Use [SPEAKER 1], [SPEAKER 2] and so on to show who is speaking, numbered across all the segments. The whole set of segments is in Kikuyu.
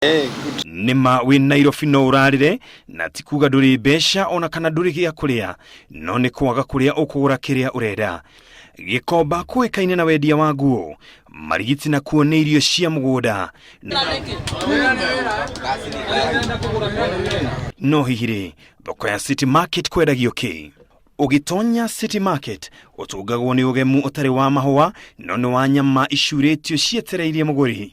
[SPEAKER 1] Nĩma wĩ Nairobi no ũrarĩre na ti kuga ndũrĩ mbeca ona kana ndũrĩ gĩa kũrĩa, no nĩ kwaga kũrĩa ũkũgũra kĩrĩa ũrenda. Gĩkomba kũĩkaine na wendia wa nguo, marigiti nakuo nĩ irio cia mũgũnda. No hihi rĩ, thoko ya City Market kwendagio kĩ? Ũgĩtonya City Market ũtũngagwo nĩ ũgemu ũtarĩ wa mahũa no nĩ wa nyama icurĩtio cietereirie mũgũri.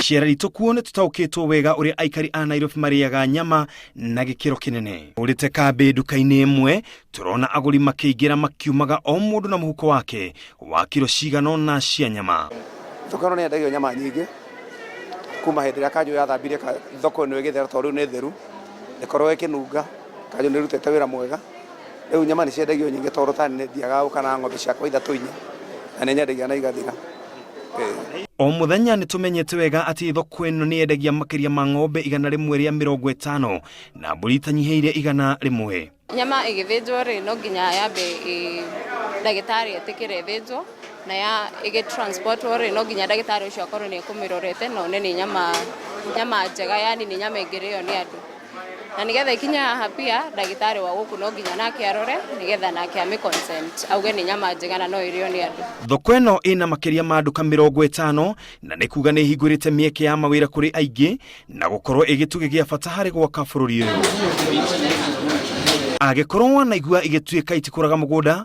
[SPEAKER 1] Ciara ritũ kuo nĩ tũtaũkĩtwo wega ũrĩa aikari a Nairobi marĩaga nyama na gĩkĩro kĩnene. Ũrĩte kambĩ nduka-inĩ ĩmwe tũrona agũri makĩingĩra makiumaga o mũndũ na mũhuko wake wa kiro cigana ũna cia nyama.
[SPEAKER 2] Thoko ĩno nĩ yendagio nyama nyingĩ kuma hĩndĩ ĩrĩa kanjũ yathambirie thoko ĩno ĩgĩthera tondũ rĩu nĩ theru, ndĩkoragwo ĩkĩnunga, kanjũ nĩ ĩrutĩte wĩra mwega. Rĩu nyama nĩ ciendagio nyingĩ tondũ ta nĩ thiaga gũka na ng'ombe ciakwa ithatũ inya na nĩ nyendagia na igathira.
[SPEAKER 1] O mũthenya nĩ tũmenyete wega atĩ thoko ĩno nĩ yendagia makĩria ma ng'ombe 150 na mbũri itanyihĩire 100.
[SPEAKER 3] Nyama ĩgĩthĩnjwo rĩ, no nginya yambe ndagĩtarĩ etĩkĩre ĩthĩnjwo, na ya ĩgĩ transport wo rĩ, no nginya ndagĩtarĩ ũcio akorwo nĩ ekũmĩrorete na one nĩ nyama, nyama njega yani nĩ nyama ĩngĩrĩo nĩ andũ. Na nĩgetha ĩkinye haha pia, ndagĩtarĩ wa gũkũ no nginya nake arore nĩgetha nake amĩ consent auge nĩ nyama njega na no ĩrĩo nĩ andũ.
[SPEAKER 1] Thoko ĩno ĩna makĩria ma nduka 50 na nĩ kuga nĩ ĩhingũrĩte mĩeke ya mawĩra kũrĩ aingĩ na gũkorwo ĩ gĩtugĩ gĩa bata harĩ gwaka bũrũri ũyũ. Angĩkorwo wanaigua igĩtuĩka itikũraga mũgũnda,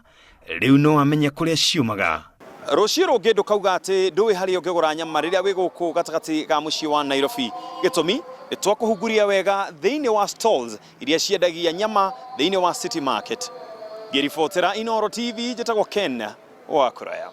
[SPEAKER 1] rĩu no amenye kũrĩa ciumaga. Rũciũ rũngĩ ndũkauga atĩ ndũĩ harĩa ũngĩgũra nyama rĩrĩa wĩ gũkũ gatagatĩ ga mũciĩ wa Nairobi. Gĩtũmi nĩ twakũhunguria wega thĩinĩ wa stalls iria ciendagia nyama thĩinĩ wa City Market. Ngĩribotera Inooro TV njĩtagwo Ken Wakuraya.